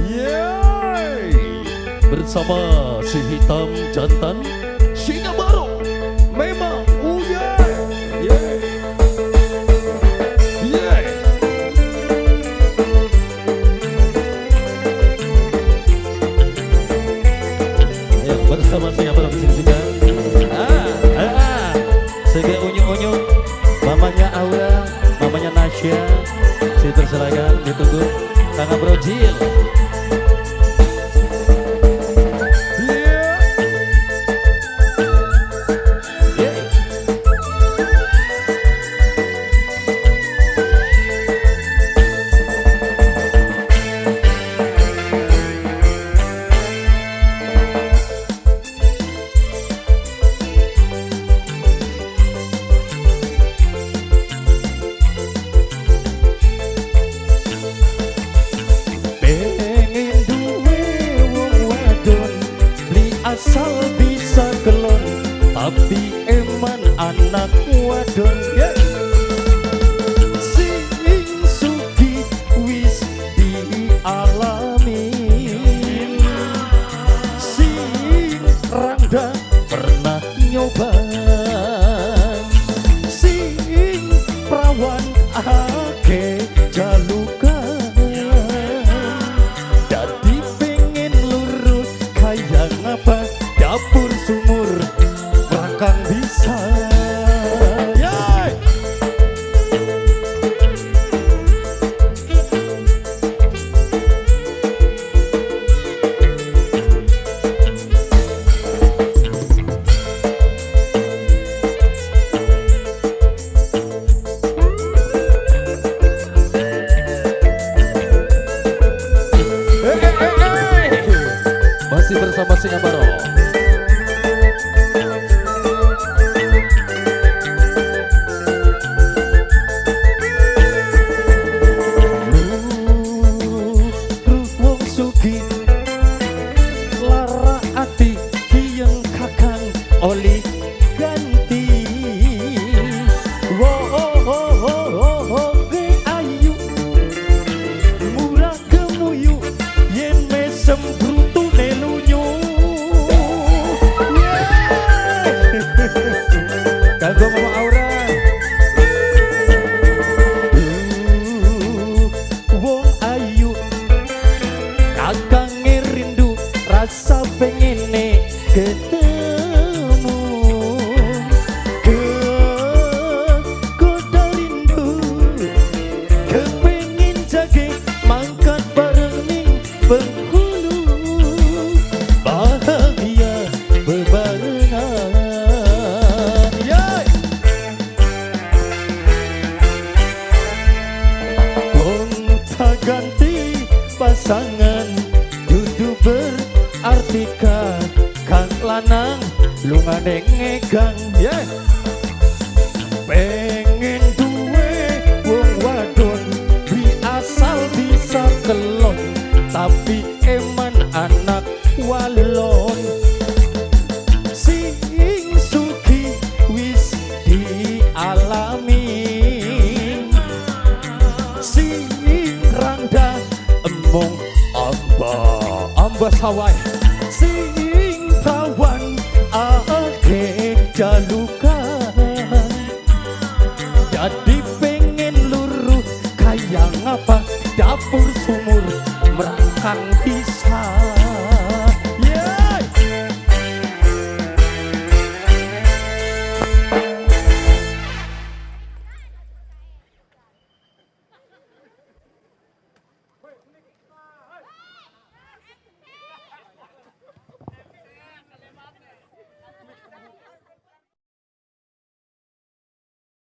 Yeay. Bersama si hitam jantan Singa Baru. Memang uya. Yeah. Yeah. Ayo bersama Singa Baru di sini juga. Ah, ah. Sehingga unyu-unyu, mamanya Aura, mamanya Nasya. Saya persilakan ditunggu Kang Brojil. Yeah. Yeah. Pengen duwe wong wadon, beli asal bisa kelon, tapi eman anak wadon. Yeah. Sing sugih wis dialami, sing rangda pernah nyoba, sing prawan akeh jalukan. Dadi pengen lurus kaya ngapa, dapur sumur merangkang bisa. Yay! Eh, eh, eh, eh. Masih bersama Singa Baro. Luru wong sugih lara ati yen kakang oli ganti. Wo ge ayu murah gemuyu yen mesem brutune lunyu. Yeah. Kanggo Mama Aura. Duh, wong ayu kakange rindu rasa pengene ketemu, kegoda rindu kepengin jage mangkat bareng ning penghulu, bahagia bebarengan. Yay! Gonta ganti pasangan dudu berarti kakang lanang lungane ngegang. Yeah. Pengen duwe wong wadon bi asal bisa kelon, tapi eman anak walon. Sing sugih wis dialami, sing rangda emong amba amba sawai, sing prawan akeh jalukan. Jadi pengen luruh kaya ngapa, dapur sumur merangkang bisa.